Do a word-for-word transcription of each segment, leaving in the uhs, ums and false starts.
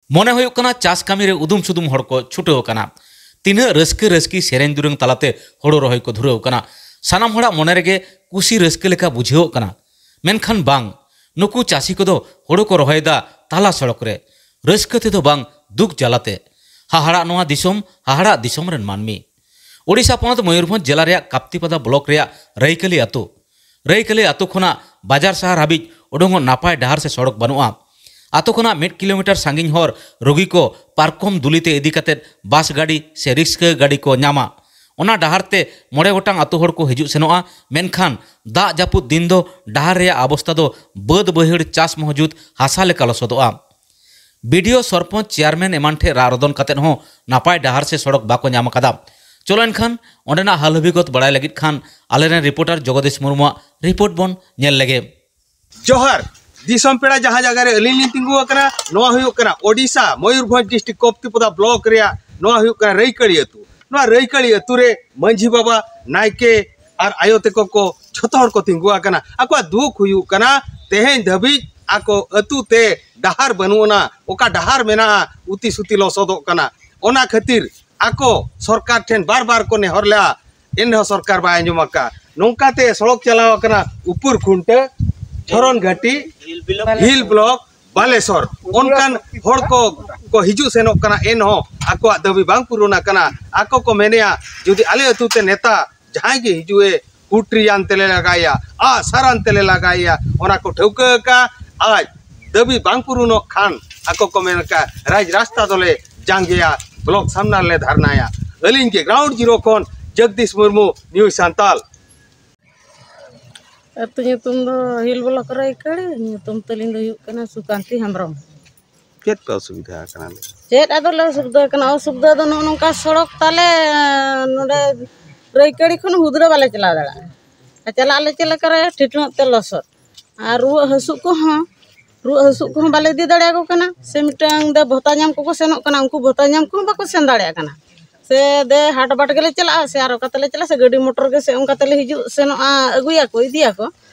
ᱢᱚᱱᱮ ᱦᱩᱭᱩᱜ ᱠᱟᱱᱟ ᱪᱟᱥ ᱠᱟᱹᱢᱤ ᱨᱮ ᱩᱫᱩᱢ ᱥᱩᱫᱩᱢ ᱦᱚᱲ ᱠᱚ ᱪᱷᱩᱴᱟᱹᱣ ᱟᱠᱟᱱᱟ᱾ ᱛᱤᱱᱟᱹᱜ ᱨᱟᱹᱥᱠᱟᱹ ᱨᱟᱹᱥᱠᱤ ᱥᱮᱨᱮᱧ ᱫᱩᱨᱟᱹᱝ ᱛᱟᱞᱟᱛᱮ ᱦᱳᱲᱳ ᱨᱚᱦᱚᱭ ᱠᱚ ᱫᱷᱩᱨᱟᱹᱣ ᱟᱠᱟᱱᱟ᱾ ᱥᱟᱱᱟᱢ ᱦᱚᱲᱟᱜ ᱢᱚᱱᱮ ᱨᱮᱜᱮ ᱠᱩᱥᱤ ᱨᱟᱹᱥᱠᱟᱹ ᱞᱮᱠᱟ ᱵᱩᱡᱷᱟᱹᱣᱚᱜ ᱠᱟᱱᱟ᱾ ᱢᱮᱱᱠᱷᱟᱱ ᱵᱟᱝ, ᱱᱩᱠᱩ ᱪᱟᱹᱥᱤ ᱠᱚᱫᱚ ᱦᱳᱲᱳ ᱠᱚ ᱨᱚᱦᱚᱭᱮᱫᱟ ᱛᱟᱞᱟ ᱥᱚᱲᱚᱠ ᱨᱮ᱾ ᱨᱟᱹᱥᱠᱟᱹ ᱛᱮᱫᱚ ᱵᱟᱝ, ᱫᱩᱠ ᱡᱟᱞᱟᱛᱮ᱾ ᱦᱟᱦᱟᱲᱟᱜ ᱱᱚᱣᱟ ᱫᱤᱥᱚᱢ, ᱦᱟᱦᱟᱲᱟᱜ ᱫᱤᱥᱚᱢ ᱨᱮᱱ ᱢᱟᱹᱱᱢᱤ᱾ ᱳᱰᱤᱥᱟ ᱯᱚᱱᱚᱛ ᱢᱚᱭᱩᱨᱵᱷᱚᱸᱡᱽ ᱡᱮᱞᱟ ᱨᱮᱭᱟᱜ ᱠᱟᱯᱛᱤᱯᱟᱫᱟ ᱵᱞᱚᱠ ᱨᱮᱭᱟᱜ ᱨᱟᱹᱭᱠᱟᱹᱞᱤ ᱟᱹᱛᱩ᱾ ᱨᱟᱹᱭᱠᱟᱹᱞᱤ ᱟᱹᱛᱩ ᱠᱷᱚᱱᱟᱜ ᱵᱟᱡᱟᱨ ᱥᱟᱦᱟᱨ ᱦᱟᱹᱵᱤᱡ ᱩᱰᱩᱝᱚᱜ ᱱᱟᱯᱟᱭ ᱰᱟᱦᱟᱨ ᱥᱮ ᱥᱚᱲᱚᱠ ᱵᱟᱹᱱᱩᱜᱼᱟ᱾ ᱟᱹᱛᱩ ᱠᱷᱚᱱᱟᱜ ᱢᱤᱫ ᱠᱤᱞᱳᱢᱤᱴᱟᱨ ᱥᱟᱺᱜᱤᱧ ᱦᱚᱨ ᱨᱩᱜᱤ ᱠᱚ ᱯᱟᱨᱠᱚᱢ ᱫᱩᱞᱤ ᱛᱮ ᱤᱫᱤ ᱠᱟᱛᱮ ᱵᱟᱥ ᱜᱟᱹᱰᱤ ᱥᱮ ᱨᱤᱠᱥᱟᱹ ᱜᱟᱹᱰᱤ ᱠᱚ ᱧᱟᱢᱟ᱾ ᱚᱱᱟ ᱰᱟᱦᱟᱨ ᱛᱮ ᱢᱚᱬᱮ ᱜᱚᱴᱟᱝ ᱟᱹᱛᱩ ᱦᱚᱲ ᱠᱚ ᱦᱤᱡᱩᱜ ᱥᱮᱱᱚᱜᱼᱟ, ᱢᱮᱱᱠᱷᱟᱱ ᱫᱟᱜ ᱡᱟᱹᱯᱩᱫ ᱫᱤᱱ ᱫᱚ ᱰᱟᱦᱟᱨ ᱨᱮᱭᱟᱜ ᱚᱵᱚᱥᱛᱟ ᱫᱚ ᱵᱟᱹᱫᱽ ᱵᱟᱹᱭᱦᱟᱹᱲ ᱪᱟᱥ ᱢᱚᱦᱡᱩᱫ ᱦᱟᱥᱟ ᱞᱮᱠᱟ ᱞᱚᱥᱚᱫᱚᱜᱼᱟ᱾ ᱵᱤᱰᱤᱳ, ᱥᱚᱨᱯᱚᱧᱪ, ᱪᱮᱭᱟᱨᱢᱮᱱ ᱮᱢᱟᱱ ᱴᱷᱮᱱ ᱨᱟᱜ ᱨᱚᱫᱚᱱ ᱠᱟᱛᱮ ᱦᱚᱸ ᱱᱟᱯᱟᱭ ᱰᱟᱦᱟᱨ ᱥᱮ ᱥᱚᱲᱚᱠ ᱵᱟᱠᱚ ᱧᱟᱢ ᱟᱠᱟᱫᱟ᱾ ᱪᱚᱞᱚ ᱮᱱᱠᱷᱟᱱ ᱚᱸᱰᱮᱱᱟᱜ ᱦᱟᱞ ᱦᱟᱹᱵᱤᱜᱚᱛ ᱵᱟᱲᱟᱭ ᱞᱟᱹᱜᱤᱫ ᱠᱷᱟᱱ ᱟᱞᱮᱨᱮᱱ ᱨᱤᱯᱳᱨᱴᱟᱨ ᱡᱚᱜᱚᱫᱤᱥ ᱢᱩᱨᱢᱩᱣᱟᱜ ᱨᱤᱯᱳᱨᱴ ᱵᱚᱱ ᱧᱮᱞ ᱞᱮᱜᱮ᱾ ᱡᱚᱦᱟᱨ᱾ ᱫᱤᱥᱚᱢ ᱯᱮᱲᱟ, ᱡᱟᱦᱟᱸ ᱡᱟᱭᱜᱟ ᱨᱮ ᱟᱹᱞᱤᱧ ᱞᱤᱧ ᱛᱤᱸᱜᱩ ᱟᱠᱟᱱᱟ, ᱱᱚᱣᱟ ᱦᱩᱭᱩᱜ ᱠᱟᱱᱟ ᱳᱰᱤᱥᱟ, ᱢᱚᱭᱩᱨᱵᱷᱚᱸᱡᱽ ᱰᱤᱥᱴᱨᱤᱠᱴ ᱠᱚᱯᱛᱤᱯᱚᱫᱟ ᱵᱞᱚᱠ ᱨᱮᱭᱟᱜ, ᱱᱚᱣᱟ ᱦᱩᱭᱩᱜ ᱠᱟᱱᱟ ᱨᱟᱹᱭᱠᱟᱹᱲᱤ ᱟᱹᱛᱩ᱾ ᱱᱚᱣᱟ ᱨᱟᱹᱭᱠᱟᱹᱲᱤ ᱟᱹᱛᱩ ᱨᱮ ᱢᱟᱹᱡᱷᱤ ᱵᱟᱵᱟ, ᱱᱟᱭᱠᱮ ᱟᱨ ᱟᱭᱳ ᱛᱟᱠᱚ ᱠᱚ ᱡᱷᱚᱛᱚ ᱦᱚᱲ ᱠᱚ ᱛᱤᱸᱜᱩ ᱟᱠᱟᱱᱟ᱾ ᱟᱠᱚᱣᱟᱜ ᱫᱩᱠ ᱦᱩᱭᱩᱜ ᱠᱟᱱᱟ, ᱛᱮᱦᱮᱧ ᱫᱷᱟᱹᱵᱤᱡ ᱟᱠᱚ ᱟᱹᱛᱩ ᱛᱮ ᱰᱟᱦᱟᱨ ᱵᱟᱹᱱᱩᱜ ᱟᱱᱟ᱾ ᱚᱠᱟ ᱰᱟᱦᱟᱨ ᱢᱮᱱᱟᱜᱼᱟ, ᱩᱛᱤ ᱥᱩᱛᱤ ᱞᱚᱥᱚᱫᱚᱜ ᱠᱟᱱᱟ᱾ ᱚᱱᱟ ᱠᱷᱟᱹᱛᱤᱨ ᱟᱠᱚ ᱥᱚᱨᱠᱟᱨ ᱴᱷᱮᱱ ᱵᱟᱨ ᱵᱟᱨ ᱠᱚ ᱱᱮᱦᱚᱨ ᱞᱮᱜᱼᱟ, ᱮᱱ ᱨᱮᱦᱚᱸ ᱥᱚᱨᱠᱟᱨ ᱵᱟᱭ ᱟᱸᱡᱚᱢ ᱟᱠᱟᱫᱼᱟ᱾ ᱱᱚᱝᱠᱟᱛᱮ ᱥᱚᱲᱚᱠ ᱪᱟᱞᱟᱣ ᱟᱠᱟᱱᱟ ᱩᱯᱩᱨ ᱠᱷᱩᱱᱴᱟᱹ, ᱪᱷᱚᱨᱚᱱ ᱜᱷᱟᱴᱤ, ᱦᱤᱞ ᱵᱞᱚᱠ, ᱵᱟᱞᱮᱥᱚᱨ᱾ ᱚᱱᱠᱟᱱ ᱦᱚᱲ ᱠᱚ, ᱠᱚ ᱦᱤᱡᱩᱜ ᱥᱮᱱᱚᱜ ᱠᱟᱱᱟ, ᱮᱱᱦᱚᱸ ᱟᱠᱚᱣᱟᱜ ᱫᱟᱹᱵᱤ ᱵᱟᱝ ᱯᱩᱨᱩᱱ ᱟᱠᱟᱱᱟ᱾ ᱟᱠᱚ ᱠᱚ ᱢᱮᱱᱮᱜᱼᱟ, ᱡᱩᱫᱤ ᱟᱞᱮ ᱟᱹᱛᱩ ᱛᱮ ᱱᱮᱛᱟ ᱡᱟᱦᱟᱸᱭ ᱜᱮ ᱦᱤᱡᱩᱜ ᱮ, ᱠᱩᱴᱨᱤᱭᱟᱱ ᱛᱮᱞᱮ ᱞᱟᱜᱟᱭᱮᱭᱟ, ᱟᱜ ᱥᱟᱨᱟᱱ ᱛᱮᱞᱮ ᱞᱟᱜᱟᱭᱮᱭᱟ᱾ ᱚᱱᱟ ᱠᱚ ᱴᱷᱟᱹᱣᱠᱟᱹ ᱟᱠᱟᱫᱼᱟ᱾ ᱟᱡ ᱫᱟᱹᱵᱤ ᱵᱟᱝ ᱯᱩᱨᱩᱱᱚᱜ ᱠᱷᱟᱱ ᱟᱠᱚ ᱠᱚ ᱢᱮᱱ ᱟᱠᱟᱫᱼᱟ, ᱨᱟᱡᱽ ᱨᱟᱥᱛᱟ ᱫᱚᱞᱮ ᱡᱟᱸᱜᱮᱭᱟ, ᱵᱞᱚᱠ ᱥᱟᱢᱱᱟ ᱨᱮᱞᱮ ᱫᱷᱟᱨᱱᱟᱭᱟ᱾ ᱟᱹᱞᱤᱧ ᱜᱮ ᱜᱨᱟᱣᱩᱱᱰ ᱡᱤᱨᱳ ᱠᱷᱚᱱ ᱡᱚᱜᱽᱫᱤᱥ ᱢᱩᱨᱢᱩ, ᱱᱤᱭᱩᱡᱽ ᱥᱟᱱᱛᱟᱞ᱾ ᱟᱹᱛᱩ ᱧᱩᱛᱩᱢ ᱫᱚ ᱦᱤᱞ ᱵᱞᱚᱠ ᱨᱟᱹᱭᱠᱟᱹᱲᱤ, ᱧᱩᱛᱩᱢ ᱛᱟᱹᱞᱤᱧ ᱫᱚ ᱦᱩᱭᱩᱜ ᱠᱟᱱᱟ ᱥᱩᱠᱟᱱᱛᱤ ᱦᱮᱢᱵᱨᱚᱢ᱾ ᱪᱮᱫ ᱯᱮ ᱚᱥᱩᱵᱤᱫᱷᱟ ᱟᱠᱟᱱᱟ? ᱪᱮᱫ ᱟᱫᱚ ᱞᱮ ᱚᱥᱩᱵᱤᱫᱷᱟ ᱟᱠᱟᱱᱟ? ᱚᱥᱩᱵᱤᱫᱷᱟ ᱫᱚ ᱱᱚᱜᱼᱚ ᱱᱚᱝᱠᱟ ᱥᱚᱲᱚᱠ ᱛᱟᱞᱮ, ᱱᱚᱰᱮ ᱨᱟᱹᱭᱠᱟᱹᱲᱤ ᱠᱷᱚᱱ ᱦᱩᱫᱽᱲᱟᱹ ᱵᱟᱞᱮ ᱪᱟᱞᱟᱣ ᱫᱟᱲᱮᱭᱟᱜᱼᱟ᱾ ᱟᱨ ᱪᱟᱞᱟᱜ ᱟᱞᱮ ᱪᱮᱫ ᱞᱮᱠᱟᱨᱮ? ᱴᱷᱤᱴᱲᱟᱹᱜ ᱛᱮ ᱞᱚᱥᱚᱫ᱾ ᱟᱨ ᱨᱩᱣᱟᱹᱜ ᱦᱟᱹᱥᱩᱜ ᱠᱚᱦᱚᱸ, ᱨᱩᱣᱟᱹᱜ ᱦᱟᱹᱥᱩᱜ ᱠᱚᱦᱚᱸ ᱵᱟᱞᱮ ᱤᱫᱤ ᱫᱟᱲᱮᱭᱟᱠᱚ ᱠᱟᱱᱟ᱾ ᱥᱮ ᱢᱤᱫᱴᱟᱝ ᱫᱮ ᱵᱷᱚᱛᱟ ᱧᱟᱢ ᱠᱚᱠᱚ ᱥᱮᱱᱚᱜ ᱠᱟᱱᱟ, ᱩᱱᱠᱩ ᱵᱷᱚᱛᱟ ᱧᱟᱢ ᱠᱚᱦᱚᱸ ᱵᱟᱠᱚ ᱥᱮᱱ ᱫᱟᱲᱮᱭᱟᱜ ᱠᱟᱱᱟ᱾ ᱥᱮ ᱫᱮ ᱦᱟᱴ ᱵᱟᱴ ᱜᱮᱞᱮ ᱪᱟᱞᱟᱜᱼᱟ, ᱥᱮ ᱟᱨ ᱚᱠᱟ ᱛᱮᱞᱮ ᱪᱟᱞᱟᱜᱼᱟ, ᱥᱮ ᱜᱟᱹᱰᱤ ᱢᱚᱴᱚᱨ ᱜᱮ ᱥᱮ ᱚᱱᱠᱟ ᱛᱮᱞᱮ ᱦᱤᱡᱩᱜ ᱥᱮᱱᱚᱜᱼᱟ, ᱟᱹᱜᱩᱭᱟᱠᱚ, ᱤᱫᱤᱭᱟᱠᱚ᱾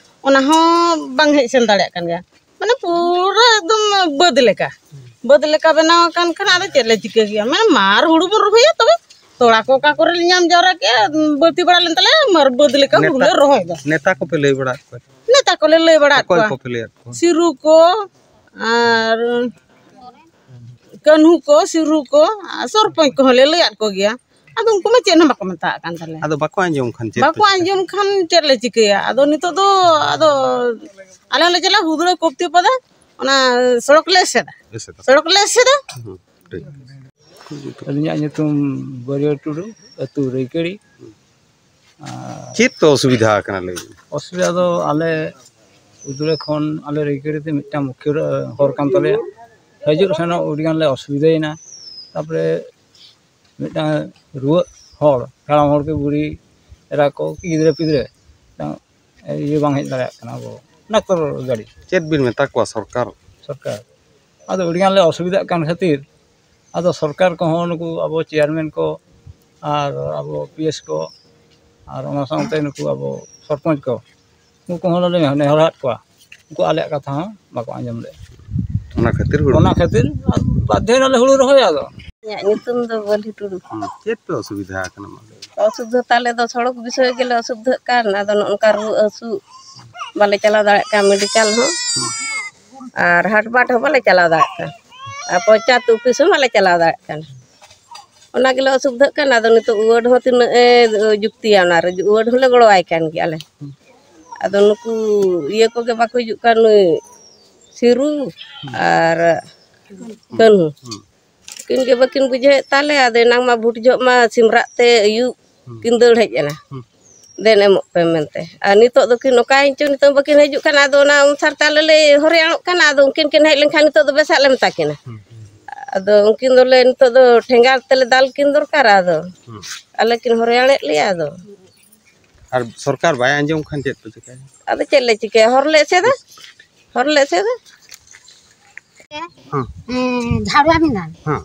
ᱚᱱᱟ ᱦᱚᱸ ᱵᱟᱝ ᱦᱮᱡ ᱥᱮᱱ ᱫᱟᱲᱮᱭᱟᱜ ᱠᱟᱱ ᱜᱮᱭᱟ᱾ ᱢᱟᱱᱮ ᱯᱩᱨᱟᱹ ᱮᱠᱫᱚᱢ ᱵᱟᱹᱫᱽ ᱞᱮᱠᱟ, ᱵᱟᱹᱫᱽ ᱞᱮᱠᱟ ᱵᱮᱱᱟᱣ ᱟᱠᱟᱱ ᱠᱷᱟᱱ ᱟᱫᱚ ᱪᱮᱫ ᱞᱮ ᱪᱤᱠᱟᱹ ᱜᱮᱭᱟ? ᱢᱟᱱᱮ ᱢᱟᱨ ᱦᱩᱲᱩ ᱵᱚᱱ ᱨᱚᱦᱚᱭᱟ, ᱛᱚᱵᱮ ᱛᱚᱲᱟ ᱠᱚ ᱚᱠᱟ ᱠᱚᱨᱮ ᱞᱮ ᱧᱟᱢ ᱡᱟᱣᱨᱟ ᱠᱮᱜᱼᱟ, ᱵᱟᱹᱲᱛᱤ ᱵᱟᱲᱟ ᱞᱮᱱ ᱛᱟᱞᱮᱭᱟ, ᱢᱟᱨ ᱵᱟᱹᱫᱽ ᱞᱮᱠᱟ ᱦᱩᱲᱩ ᱞᱮ ᱨᱚᱦᱚᱭ ᱫᱟ᱾ ᱱᱮᱛᱟ ᱠᱚᱯᱮ ᱞᱟᱹᱭ ᱵᱟᱲᱟ ᱟᱫ ᱠᱚᱣᱟ? ᱱᱮᱛᱟ ᱠᱚᱞᱮ ᱞᱟᱹᱭ ᱵᱟᱲᱟ ᱟᱫ ᱚᱠᱚᱭ ᱠᱚᱣᱟ᱾ ᱠᱚᱯᱮ ᱞᱟᱹᱭ ᱟᱫ ᱠᱚᱣᱟ? ᱥᱤᱨᱩ ᱠᱚ ᱟᱨ ᱠᱟᱹᱱᱦᱩ ᱠᱚ, ᱥᱤᱨᱩ ᱠᱚ, ᱟᱨ ᱥᱚᱨᱯᱚᱧᱪ ᱠᱚᱦᱚᱸ ᱞᱮ ᱞᱟᱹᱭ ᱟᱫ ᱠᱚᱜᱮᱭᱟ᱾ ᱟᱫᱚ ᱩᱱᱠᱩ ᱢᱟ ᱪᱮᱫ ᱦᱚᱸ ᱵᱟᱠᱚ ᱢᱮᱛᱟᱜ ᱠᱟᱱ ᱛᱟᱞᱮᱭᱟ᱾ ᱟᱫᱚ ᱵᱟᱠᱚ ᱟᱸᱡᱚᱢ ᱠᱷᱟᱱ ᱪᱮᱫ ᱵᱟᱠᱚ ᱯᱮ ᱪᱤᱠᱟᱹᱭᱟ? ᱟᱸᱡᱚᱢ ᱠᱷᱟᱱ ᱪᱮᱫ ᱞᱮ ᱪᱤᱠᱟᱹᱭᱟ? ᱟᱫᱚ ᱱᱤᱛᱚᱜ ᱫᱚ ᱟᱫᱚ ᱟᱞᱮ ᱦᱚᱸᱞᱮ ᱪᱟᱞᱟᱜᱼᱟ ᱦᱩᱫᱲᱟᱹ ᱠᱚᱯᱛᱤ ᱯᱟᱫᱟ, ᱚᱱᱟ ᱥᱚᱲᱚᱠ ᱞᱮ ᱮᱥᱮᱫᱟ᱾ ᱮᱥᱮᱫᱟ᱾ ᱥᱚᱲᱚᱠ ᱞᱮ ᱮᱥᱮᱫᱟ᱾ ᱦᱩᱸ, ᱴᱷᱤᱠ᱾ ᱟᱹᱞᱤᱧᱟᱜ ᱧᱩᱛᱩᱢ ᱵᱟᱹᱨᱭᱟᱹ ᱴᱩᱰᱩ, ᱟᱹᱛᱩ ᱨᱟᱹᱭᱠᱟᱹᱲᱤ᱾ ᱟᱨ ᱪᱮᱫ ᱯᱮ ᱚᱥᱩᱵᱤᱫᱷᱟ ᱟᱠᱟᱱᱟ ᱞᱟᱹᱭ ᱵᱤᱱ? ᱚᱥᱩᱵᱤᱫᱷᱟ ᱫᱚ ᱟᱞᱮ ᱩᱫᱽᱲᱟᱹ ᱠᱷᱚᱱ ᱟᱞᱮ ᱨᱟᱹᱭᱠᱟᱹᱲᱤ ᱛᱮ ᱢᱤᱫᱴᱟᱝ ᱢᱩᱠᱷᱭᱟᱹ ᱦᱚᱨ ᱠᱟᱱ ᱛᱟᱞᱮᱭᱟ᱾ ᱦᱤᱡᱩᱜ ᱥᱮᱱᱚᱜ ᱟᱹᱰᱤ ᱜᱟᱱ ᱞᱮ ᱚᱥᱩᱵᱤᱫᱷᱟᱭᱮᱱᱟ᱾ ᱛᱟᱨᱯᱚᱨᱮ ᱢᱤᱫᱴᱟᱝ ᱨᱩᱣᱟᱹᱜ ᱦᱚᱲ, ᱦᱟᱲᱟᱢ ᱦᱚᱲ ᱠᱚ, ᱵᱩᱲᱦᱤ ᱮᱨᱟ ᱠᱚ, ᱜᱤᱫᱽᱨᱟᱹ ᱯᱤᱫᱽᱨᱟᱹ, ᱢᱤᱫᱴᱟᱝ ᱤᱭᱟᱹ ᱵᱟᱝ ᱦᱮᱡ ᱫᱟᱲᱮᱭᱟᱜ ᱠᱟᱱᱟ ᱟᱵᱚ ᱰᱟᱠᱛᱚᱨ ᱜᱟᱹᱰᱤ᱾ ᱪᱮᱫ ᱵᱤᱱ ᱢᱮᱛᱟ ᱠᱚᱣᱟ ᱥᱚᱨᱠᱟᱨ? ᱥᱚᱨᱠᱟᱨ ᱟᱫᱚ ᱟᱹᱰᱤ ᱜᱟᱱ ᱞᱮ ᱚᱥᱩᱵᱤᱫᱷᱟᱜ ᱠᱟᱱ ᱠᱷᱟᱹᱛᱤᱨ ᱟᱫᱚ ᱥᱚᱨᱠᱟᱨ ᱠᱚᱦᱚᱸ ᱱᱩᱠᱩ ᱟᱵᱚ ᱪᱮᱭᱟᱨᱢᱮᱱ ᱠᱚ ᱟᱨ ᱟᱵᱚ ᱯᱤ ᱮᱥ ᱠᱚ ᱟᱨ ᱚᱱᱟ ᱥᱟᱶᱛᱮ ᱱᱩᱠᱩ ᱟᱵᱚ ᱥᱚᱨᱯᱚᱧᱪ ᱠᱚ, ᱱᱩᱠᱩ ᱦᱚᱸ ᱞᱮ ᱱᱮᱦᱚᱨᱟᱫ ᱠᱚᱣᱟ᱾ ᱩᱱᱠᱩ ᱟᱞᱮᱭᱟᱜ ᱠᱟᱛᱷᱟ ᱦᱚᱸ ᱵᱟᱠᱚ ᱟᱸᱡᱚᱢ ᱞᱮᱫᱼᱟ᱾ ᱚᱱᱟ ᱠᱷᱟᱹᱛᱤᱨ ᱦᱩᱲᱩ ᱚᱱᱟ ᱠᱷᱟᱹᱛᱤᱨ ᱵᱟᱫᱽᱫᱷᱚᱭᱮᱱᱟᱞᱮ ᱦᱩᱲᱩ ᱨᱚᱦᱚᱭ᱾ ᱟᱫᱚ ᱤᱧᱟᱹᱜ ᱧᱩᱛᱩᱢ ᱫᱚ ᱵᱟᱹᱞᱤ ᱴᱩᱰᱩ᱾ ᱦᱩᱸ, ᱪᱮᱫ ᱯᱮ ᱚᱥᱩᱵᱤᱫᱷᱟ ᱟᱠᱟᱱᱟ ᱢᱟ ᱞᱟᱹᱭ ᱢᱮ? ᱚᱥᱩᱵᱤᱫᱷᱟ ᱛᱟᱞᱮ ᱫᱚ ᱥᱚᱲᱚᱠ ᱵᱤᱥᱚᱭ ᱜᱮᱞᱮ ᱚᱥᱩᱵᱤᱫᱷᱟᱜ ᱠᱟᱱ, ᱟᱫᱚ ᱱᱚᱜᱼᱚ ᱱᱚᱝᱠᱟ ᱨᱩᱣᱟᱹ ᱦᱟᱹᱥᱩ ᱵᱟᱞᱮ ᱪᱟᱞᱟᱣ ᱫᱟᱲᱮᱭᱟᱜ ᱠᱟᱱ ᱢᱮᱰᱤᱠᱮᱞ ᱦᱚᱸ, ᱟᱨ ᱦᱟᱴ ᱵᱟᱴ ᱦᱚᱸ ᱵᱟᱞᱮ ᱪᱟᱞᱟᱣ ᱫᱟᱲᱮᱭᱟᱜ ᱠᱟᱱ, ᱟᱨ ᱯᱚᱧᱪᱟᱭᱮᱛ ᱚᱯᱷᱤᱥ ᱦᱚᱸ ᱵᱟᱞᱮ ᱪᱟᱞᱟᱣ ᱫᱟᱲᱮᱭᱟᱜ ᱠᱟᱱ᱾ ᱚᱱᱟ ᱜᱮᱞᱮ ᱚᱥᱩᱵᱤᱫᱷᱟᱜ ᱠᱟᱱ᱾ ᱟᱫᱚ ᱱᱤᱛᱚᱜ ᱣᱟᱨᱰ ᱦᱚᱸ ᱛᱤᱱᱟᱹᱜ ᱮ ᱡᱩᱠᱛᱤᱭᱟ, ᱚᱱᱟᱨᱮ ᱣᱟᱨᱰ ᱦᱚᱸᱞᱮ ᱜᱚᱲᱚᱣᱟᱭ ᱠᱟᱱ ᱜᱮᱭᱟ ᱟᱞᱮ᱾ ᱟᱫᱚ ᱱᱩᱠᱩ ᱤᱭᱟᱹ ᱠᱚᱜᱮ ᱵᱟᱠᱚ ᱦᱤᱡᱩᱜ ᱠᱟᱱ, ᱱᱩᱭ ᱥᱤᱨᱩ ᱟᱨ ᱠᱟᱹᱱᱦᱩ᱾ ᱩᱱᱠᱤᱱ ᱜᱮ ᱵᱟᱹᱠᱤᱱ ᱵᱩᱡᱷᱟᱹᱣᱮᱫ ᱛᱟᱞᱮ᱾ ᱟᱫᱚ ᱮᱱᱟᱝ ᱢᱟ ᱵᱷᱳᱴ ᱡᱚᱦᱚᱜ ᱢᱟ ᱥᱤᱢᱨᱟᱜ ᱛᱮ ᱟᱹᱭᱩᱵ ᱠᱤᱱ ᱫᱟᱹᱲ ᱦᱮᱡ ᱮᱱᱟ, ᱫᱮᱱ ᱮᱢᱚᱜ ᱯᱮ ᱢᱮᱱᱛᱮ᱾ ᱟᱨ ᱱᱤᱛᱚᱜ ᱫᱚᱠᱤᱱ ᱚᱠᱟᱭᱮᱱ ᱪᱚ, ᱱᱤᱛᱚᱜ ᱵᱟᱹᱠᱤᱱ ᱦᱤᱡᱩᱜ ᱠᱟᱱᱟ᱾ ᱟᱫᱚ ᱚᱱᱟ ᱚᱱᱩᱥᱟᱨ ᱛᱮ ᱟᱞᱮ ᱞᱮ ᱦᱚᱨᱮ ᱟᱲᱚᱜ ᱠᱟᱱᱟ᱾ ᱟᱫᱚ ᱩᱱᱠᱤᱱ ᱠᱤᱱ ᱦᱮᱡ ᱞᱮᱱᱠᱷᱟᱱ ᱱᱤᱛᱚᱜ ᱫᱚ ᱵᱮᱥᱟᱜ ᱞᱮ ᱢᱮᱛᱟ ᱠᱤᱱᱟ᱾ ᱟᱫᱚ ᱩᱱᱠᱤᱱ ᱫᱚᱞᱮ ᱱᱤᱛᱚᱜ ᱫᱚ ᱴᱷᱮᱸᱜᱟ ᱛᱮᱞᱮ ᱫᱟᱞ ᱠᱤᱱ ᱫᱚᱨᱠᱟᱨᱟ᱾ ᱟᱫᱚ ᱟᱞᱮ ᱠᱤᱱ ᱦᱚᱨᱮ ᱟᱲᱮᱫ ᱞᱮᱭᱟ᱾ ᱟᱫᱚ ᱟᱨ ᱥᱚᱨᱠᱟᱨ ᱵᱟᱭ ᱟᱸᱡᱚᱢ ᱠᱷᱟᱱ ᱪᱮᱫ ᱯᱮ ᱪᱤᱠᱟᱹᱭᱟ? ᱟᱫᱚ ᱪᱮᱫ ᱞᱮ ᱪᱤᱠᱟᱹᱭᱟ? ᱦᱚᱨ ᱞᱮ ᱮᱥᱮᱫᱟ, ᱦᱚᱨ ᱞᱮ ᱮᱥᱮᱫᱟ᱾ ᱦᱮᱸ᱾ ᱮᱸ, ᱡᱷᱟᱲᱩᱣᱟ ᱢᱮᱱᱟᱜ᱾ ᱦᱮᱸ᱾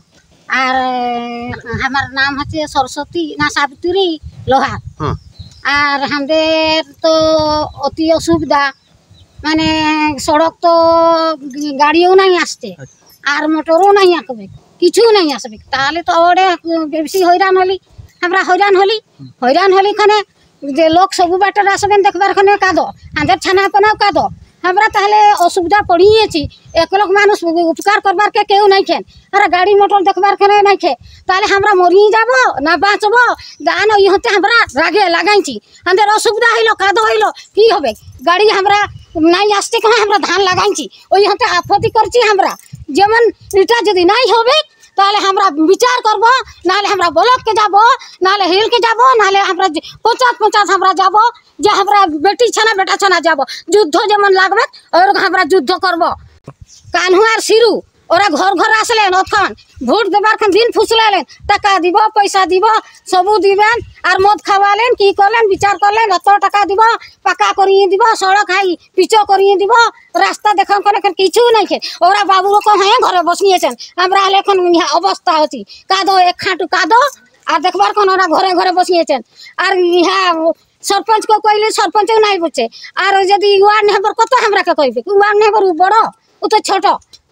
ᱟᱨ, ᱮᱸ, ᱦᱟᱢᱟᱨ ᱱᱟᱢ ᱦᱚᱪᱷᱮ ᱥᱚᱨᱚᱥᱚᱛᱤ, ᱱᱟ ᱥᱟᱵᱤᱛᱨᱤ ᱞᱳᱦᱟᱨ᱾ ᱦᱮᱸ᱾ আর আমাদের তো অতি অসুবিধা, মানে সড়ক তো গাড়িও নাই আসতে, আর মোটরও নাই আসবে, কিছু নাই আসবে। তাহলে তো ওরে বেশি হইরান হলি, আমরা হইরান হলি। হইরান হলি খানে যে লোক সবু বাটর আসবেন দেখবার খানে কাদো, আমাদের ছানা পোনাও কাদো। আমরা তাহলে অসুবিধা পড়িয়েছি। এক লোক মানুষ উপকার করবার কে কেউ নাই খেন, আর গাড়ি মোটর দেখবার খানে নাই খে। তাহলে আমরা মরি যাব না বাঁচব? দান ইহতে আমরা রাগে লাগাইছি। আমাদের অসুবিধা হইলো, কাদো হইলো, কি হবে? গাড়ি আমরা নাই আসতে কেন, আমরা ধান লাগাইছি, ওই হাতে আপত্তি করছি আমরা। যেমন এটা যদি নাই হবে, তাহলে আমরা বিচার করব, নাহলে আমরা ব্লককে যাব, নাহলে হিলকে যাব, নাহলে আমরা যে পঞ্চায়েত পঞ্চায়েত আমরা যাব, যে আমরা বেটি ছানা বেটা ছানা যাব। যুদ্ধ যেমন লাগবে, ওরকম আমরা যুদ্ধ করব। কানহু আর সিরু ওরা ঘর ঘর আসলেন, অখন ভোট দেবার খান দিন ফুসলালেন, টাকা দিব, পয়সা দিব, সবু দিবেন, আর মদ খাওয়ালেন, কি করলেন, বিচার করলেন, অত টাকা দিব, পাকা করিয়ে দিব, সড়ক হাই পিচো করিয়ে দিব, রাস্তা দেখান করে, এখন কিছু নাই খে। ওরা বাবু রকম হয়ে ঘরে বসিয়েছেন, আমরা হলে এখন ইহা অবস্থা হচ্ছে কাদো, এক খাটু কাদো, আর দেখবার কোন ওরা ঘরে ঘরে বসিয়েছেন। আর ইহা সরপঞ্চকে কইলে সরপঞ্চও নাই বুঝছে। আর ওই যদি ওয়ার্ড মেম্বার কত আমরাকে কইবে, ওয়ার্ড মেম্বার ও বড়, ও তো ছোট,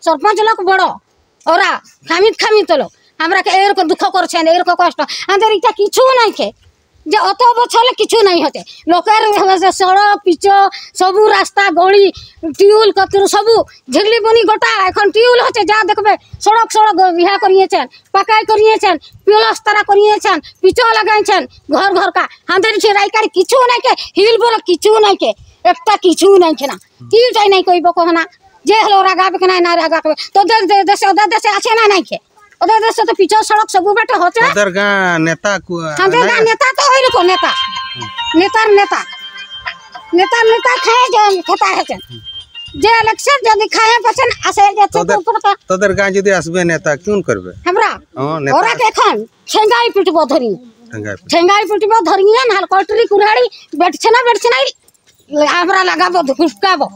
সরপঞ্চ লোক বড়, ওরা খামিত খামিত লোক। আমরাকে এরকম দুঃখ করছেন, এরকম কষ্ট, আমাদের এটা কিছু নাই খে, যে অত বছর হলে কিছু নাই হতে। লোকের হচ্ছে সড়ক পিচো, সবু রাস্তা গড়ি, টিউল কতরু সবু ঝিগলি বনি গোটা এখন টিউল হচ্ছে, যা দেখবে সড়ক সড়ক ইহা করিয়েছেন, পাকাই করিয়েছেন, প্লাস্তারা করিয়েছেন, পিচো লাগাইছেন ঘর ঘর কা। আমাদের সে রাইকার কিছু নাই খে, হিল বড় কিছু নাই খে, একটা কিছু নাই খে না। কি চাই নাই কইব কহ না, যে হলো রাগাবে কেন না রাগাবে। তোদের দে-, দেশে, ওদের দেশে আছে না নাই খে? ওদের দেশে তো পিচো সড়ক সবু বেটা হচ্ছে। তোদের গাঁ নেতা কু-, আমাদের নাই? গাঁ নেতা তো ওই রকম নেতা, নেতার নেতা, নেতার নেতা খায় যে খেতা হচ্ছে। যে ইলেকশন যদি খায় পাচ্ছেন আসে যে তোদের, তোদের গাঁ যদি আসবে নেতা, কোন করবে? আমরা ও, নেতা। ওরা কে এখন ঠেঙ্গাই পিটব ধরি, ঠেঙ্গাই পিটব। ঠেঙ্গাই পিটব ধরিয়ে নাহলে কটরি কুড়াড়ি বেটছে না বেটছে না, আমরা লাগাবো ধুসকাবো।